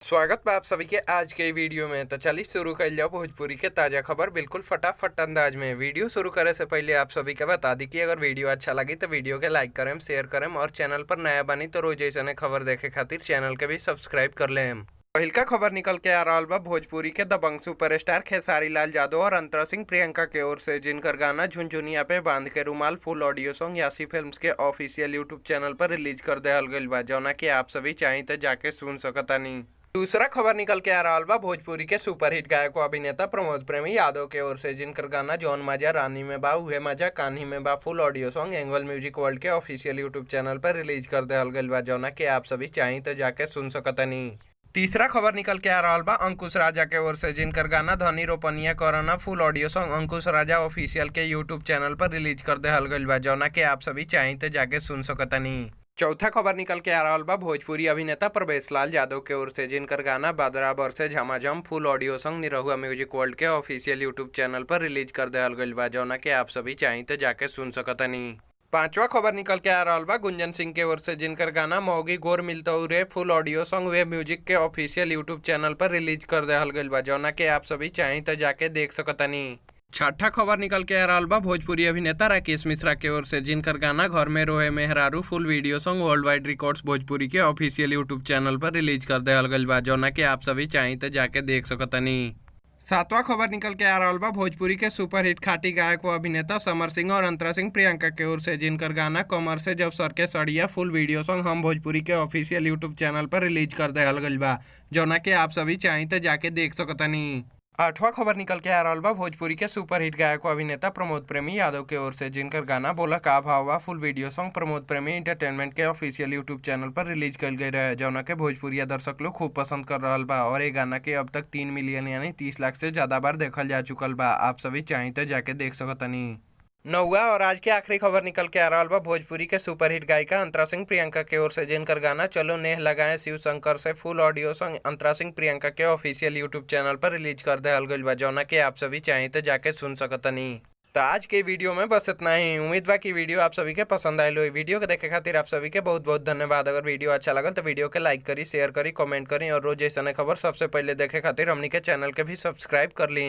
स्वागत बा आप सभी के आज के वीडियो में। तो चलिए शुरू कर जाओ भोजपुरी के ताज़ा खबर बिल्कुल फटाफट अंदाज में। वीडियो शुरू करे से पहले आप सभी के बता दी कि अगर वीडियो अच्छा लगी तो वीडियो के लाइक करें, शेयर करें और चैनल पर नया बनी तो रोज ऐसा खबर देखे खातिर चैनल के भी सब्सक्राइब कर लें। पहिलका खबर निकल के आ रहा बा भोजपुरी के दबंग सुपरस्टार खेसारी लाल यादव और अंतरा सिंह प्रियंका के ओर से, जिनकर गाना झुनझुनिया पे बांध के रुमाल फुल ऑडियो सॉन्ग यासी फिल्म्स के ऑफिशियल यूट्यूब चैनल पर रिलीज कर दिहल गइल बा, जौना कि आप सभी चाही तो जाके सुन सकतानी। दूसरा खबर निकल के आ रहा बा भोजपुरी के सुपरहिट गायक अभिनेता प्रमोद प्रेमी यादव के ओर से, जिनकर गाना जौन मजा रानी में बा उहे मजा कान्ही में बा full audio song angle music world के ऑफिशियल यूट्यूब चैनल पर रिलीज कर दिहल गइल बा, जौना कि आप सभी चाही तो जाके सुन सकतानी। तीसरा खबर निकल के आ रहा बा अंकुश राजा के ओर से, जिनकर गाना धनी रोपनिया करना फुल ऑडियो सॉन्ग अंकुश राजा ऑफिशियल के यूट्यूब चैनल पर रिलीज कर दिहल गइल बा, जौना के आप सभी चाही तो जाके सुन सकतानी। चौथा खबर निकल के आ रहा बा भोजपुरी अभिनेता प्रवेश लाल यादव के ओर से, जिनकर गाना बादरा बरसे झमाझम full audio song Nirahua music world के ऑफिशियल यूट्यूब चैनल पर रिलीज कर दिहल गइल बा, जौना के आप सभी चाही तो जाके सुन सकतानी। पांचवा खबर निकल के आ रहा बा गुंजन सिंह के ओर से, जिनकर गाना मौगी गोर मिलतऊ रे फुल ऑडियो सॉन्ग वे म्यूजिक के ऑफिशियल यूट्यूब चैनल पर रिलीज कर दिहल गइल बा, जौना के आप सभी चाही तो जाके देख सकतानी। छठा खबर निकल के आ रहा बा भोजपुरी अभिनेता राकेश मिश्रा के ओर से, जिनकर गाना घर में रोए मेहरारू full video song world wide records Bhojpuri के ऑफिशियल यूट्यूब चैनल पर रिलीज कर दिहल गइल बा, जौना के आप सभी चाही तो जाके देख सकतानी। सातवां खबर निकल के आ रहा बा भोजपुरी के सुपरहिट खाटी गायक व अभिनेता समर सिंह और अंतरा सिंह प्रियंका के ओर से, जिनकर गाना कमर से जब सर के सड़िया फुल वीडियो सॉन्ग हम भोजपुरी के ऑफिशियल यूट्यूब चैनल पर रिलीज कर दिहल गइल बा, जौना के आप सभी चाही तो जाके देख सकतानी। आठवां खबर निकल के आ रहा बा भोजपुरी के सुपरहिट गायक व अभिनेता प्रमोद प्रेमी यादव के ओर से, जिनकर गाना बोला का भाव बा फुल वीडियो सॉन्ग प्रमोद प्रेमी एंटरटेनमेंट के ऑफिशियल यूट्यूब चैनल पर रिलीज कल गई रहे, जौना के भोजपुरिया दर्शक लोग खूब पसंद कर रहा बा और ये गाना के अब तक 3 मिलियन यानी 30 लाख से ज्यादा बार देखल जा चुकल बा। आप सभी चाही तो जाके देख सकतनी। नौवा और आज के आखिरी खबर निकल के आ रहा बा भोजपुरी के सुपरहिट गायिका अंतरा सिंह प्रियंका के ओर से, जिनकर गाना चलो नेह लगाए शिव शंकर से फुल ऑडियो सॉन्ग अंतरा सिंह प्रियंका के ऑफिशियल यूट्यूब चैनल पर रिलीज कर दिहल गइल बा, जौना के आप सभी चाही तो जाके सुन सकतनी। तो आज के वीडियो में बस इतना ही। उम्मीद बा कि वीडियो आप सभी के पसंद आयल होई। वीडियो के देखे खातिर आप सभी के बहुत बहुत धन्यवाद। अगर वीडियो अच्छा लगल तो वीडियो के लाइक करी, शेयर करी, कमेंट करी और रोज ऐसा खबर सबसे पहले देखे खातिर हमनी के चैनल के भी सब्सक्राइब कर ली।